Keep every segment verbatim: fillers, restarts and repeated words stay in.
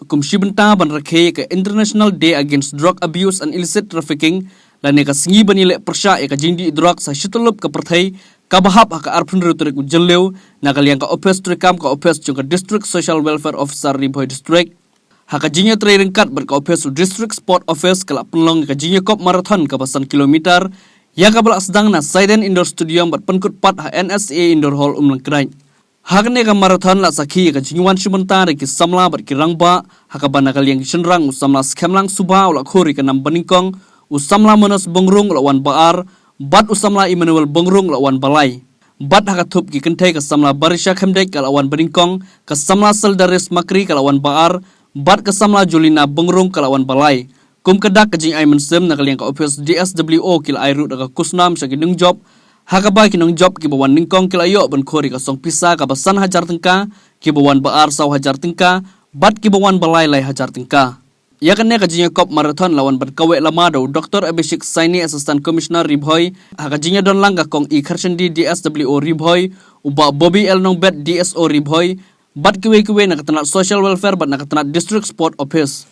Kum shi bynta ban rakhe ïa ka International Day Against Drug Abuse and Illicit Trafficking, lane ka sngi ban ïaleh pyrshah ïa ka jingdih drug sha shityllup ka pyrthei, kaba hap ha ka arphew hynriew tarik u Jylliew, na ka liang ka ophis treikam ka ophis jong ka District Social Welfare Officer Ri Bhoi District, ha ka jingïatrei ryngkat bad ka ophis u District Sport Office, ka la pynlong ïa ka jingïakop marathon kaba san kilometer, ïa kaba la sdang na Saiden Indoor Stadium bad pynkut pat ha N S A Indoor Hall Umlangkdait. Ha kane ka marathon la sakhi ïa ka jingwan shi bynta da ki samla bad ki rangbah, ha kaba na ka liang ki shynrang u samla Skhemlang Subha u la khur ïa ka nam banyngkong, u samla Manoj Bongrung u la wan ba ar, bad u samla Emmanuel Bongrung u la wan ba lai. Bad ha ka thup ki kynthei ka samla Barisha Khymdeit ka la wan banyngkong, ka samla Seldaris Makri ka la wan ba ar, bad ka samla Jolina Bongrung ka la wan ba lai. Kum ka dak ka jingai mynsiem na ka liang ka ophis D S W O ki la ai ruh da ka khusnam sha ki nongjop, ha kaba ki nongjop kiba wan nyngkong ki la ïoh ban khur ïa ka song pisa kaba san hajar tyngka, kiba wan ba ar saw hajar tyngka, bad kiba wan ba lai lai hajar tyngka. Ïa kane ka jingïakop marathon la wan ban kaweh lama da u Doctor Abhishek Saini, Assistant Commissioner Ri Bhoi, ha ka jingïadon lang ka Kong E Kharshandi, D S W O Ri Bhoi, u Bah Bobby L Nongbet, D S O Ri Bhoi, bad kiwei kiwei na ka tnat Social Welfare bad na ka tnat District Sport Office.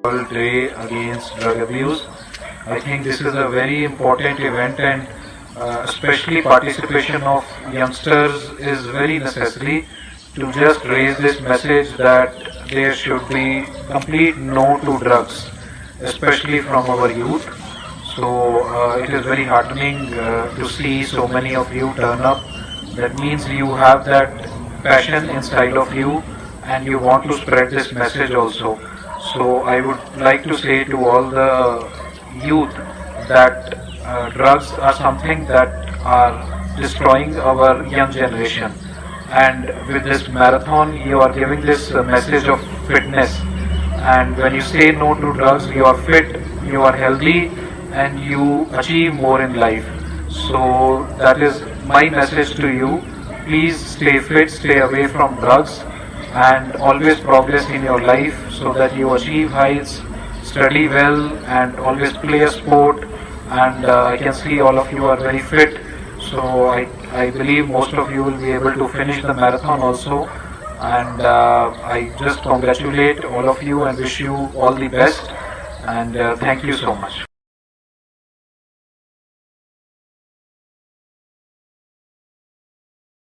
World Day Against Drug Abuse. I think this is a very important event, and uh, especially participation of youngsters is very necessary to just raise this message that there should be complete no to drugs, especially from our youth. So uh, it is very heartening uh, to see so many of you turn up. That means you have that passion inside of you and you want to spread this message also. So I would like to say to all the youth that uh, drugs are something that are destroying our young generation. And with this marathon, you are giving this uh, message of fitness. And when you say no to drugs, you are fit, you are healthy, and you achieve more in life. So that is my message to you. Please stay fit, stay away from drugs, and always progress in your life so that you achieve heights, study well, and always play a sport. And uh, I can see all of you are very fit. So I, I believe most of you will be able to finish the marathon also. And uh, I just congratulate all of you and wish you all the best. And uh, thank you so much.